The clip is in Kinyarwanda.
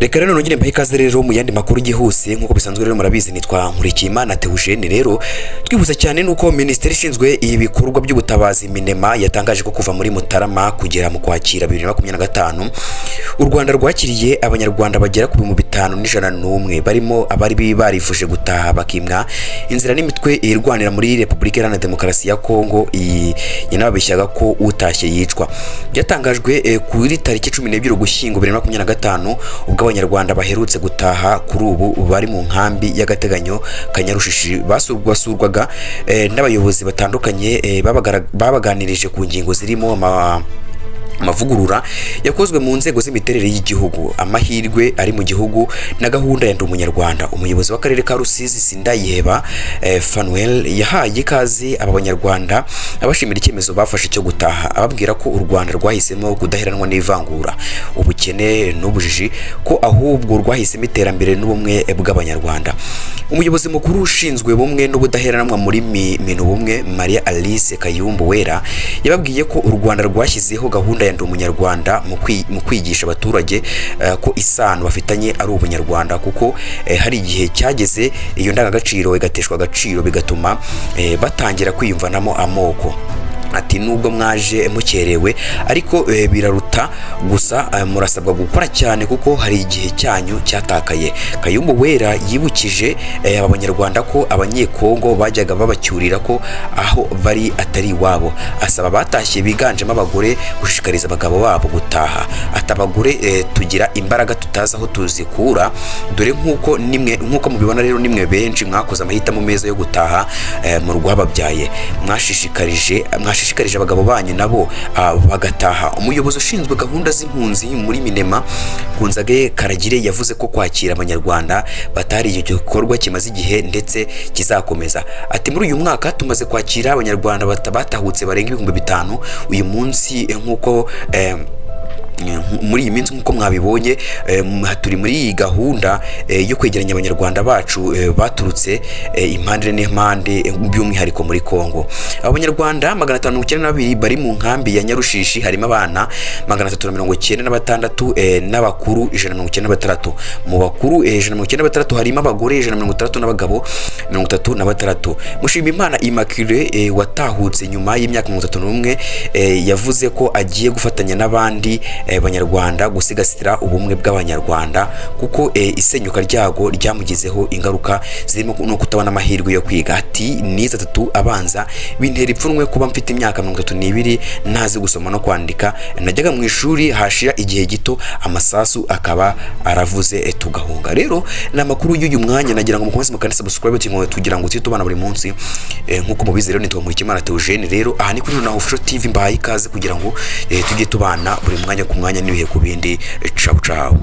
Reka rero nongere mbahe ikaze rero mu yandi makuru yihuse. Nk'uko bisanzwe rero murabizi, nitwa Nkurikiyimana Theogene. Rero twihuza cyane nuko Minisiteri ishinzwe ibikorwa by'ubutabazi, MINEMA, yatangaje ko kuva muri Mutarama kugera mu Kwakira 2025, u Rwanda rwakiriye Abanyarwanda bagera ku 5101, barimo abari barifuje gutaha bakimwa inzira n'imitwe irwanira muri Repubulika Iharanira Demokarasi ya Kongo, iyi yanababeshyaga ko utashye yicwa. Byatangajwe kuri tariki 12 Ugushyingo 2025, ubwo Abanyarwanda baherutse gutaha kuri ubu bari mu nkambi y'agateganyo Kanyarushishi basurwaga n'abayobozi batandukanye, babaganirije ku ngingo zirimo amavugurura yakozwe mu nzego z'imiterere y'igihugu, amahirwe ari mu gihugu na gahunda ya Ndi Umunyarwanda. Umuyobozi w'akarere ka Rusizi, Sindayiheba Fanuel, yahaye ikaze aba Banyarwanda, abashimira icyemezo bafashe cyo gutaha, ababwira ko u Rwanda rwahisemo kudaheranwa n'ivangura, ubukene n'ubujiji, ko ahubwo rwahisemo iterambere n'ubumwe bw'Abanyarwanda. Umuyobozi mukuru ushinzwe ubumwe n'ubudaheranwa muri Minubumwe, Maria Alice Kayumbu Wera, yababwiye ko u Rwanda rwashyizeho gahunda ya Ndi Umunyarwanda mu kwigisha abaturage ko isano bafitanye ari ubunyarwanda, kuko hari igihe cyageze iyo ndangagaciro igateshwa agaciro, bigatuma batangira kwiyumvanamo amoko. Ati: "Nubwo mwaje mukerewe ariko biraruta gusa, murasabwa gukora cyane kuko hari igihe cyanyu cyatakaye." Kayumbu Wera yibukije aba Banyarwanda ko Abanyekongo bajyaga babacyurira ko aho bari atari iwabo, asaba abatashye biganjemo abagore gushishikariza abagabo babo gutaha. Ati: "Abagore tugira imbaraga tutazi aho tuzikura, dore nk'uko nimwe, nk'uko mubibona rero, nimwe benshi mwakoze amahitamo meza yo gutaha mu rwababyaye, mwashishikarije abagabo banyu nabo bagataha." Umuyobozi ushinzwe gahunda z'impunzi muri MINEMA, Gunzage Karagire, yavuze ko kwakira Abanyarwanda batari icyo gikorwa kimaze igihe ndetse kizakomeza. Ati: "Muri uyu mwaka tumaze kwakira Abanyarwanda batahutse barenga 5000. Uyu munsi nk'uko muri iyi minsi nk'uko mwabibonye, turi muri iyi gahunda yo kwegeranya Abanyarwanda bacu baturutse impande n'impande, by'umwihariko muri Kongo." Abanyarwanda 592 bari mu nkambi ya Nyarushishi, harimo abana 396 n'abakuru 196. Mu bakuru 196 harimo abagore 160 n'abagabo 36. Mushimiyimana Immaculée watahutse nyuma y'imyaka 31, yavuze ko agiye gufatanya n'abandi Banyarwanda gusigasira ubumwe bw'Abanyarwanda, kuko isenyuka ryago ryamugizeho ingaruka zirimo no kutabona amahirwe yo kwiga. Ati: "Nize atatu abanza, bintera ipfunwe kuba mfite imyaka 32 ntazi gusoma no kwandika. Najyaga mu ishuri hashira igihe gito amasasu akaba aravuze, tugahunga." Rero ni amakuru y'uyu mwanya. Nagira ngo mukomeze mukande subscribe tugira ngo tujye tubana buri munsi. Nk'uko mubizi rero, nitwa Nkurikiyimana Theogene. Rero aha ni kuri Nonaha Official TV, mbahaye ikaze kugira ngo tujye tubana buri mwanya ku mwanya n'ibihe ku bindi. Ciao ciao.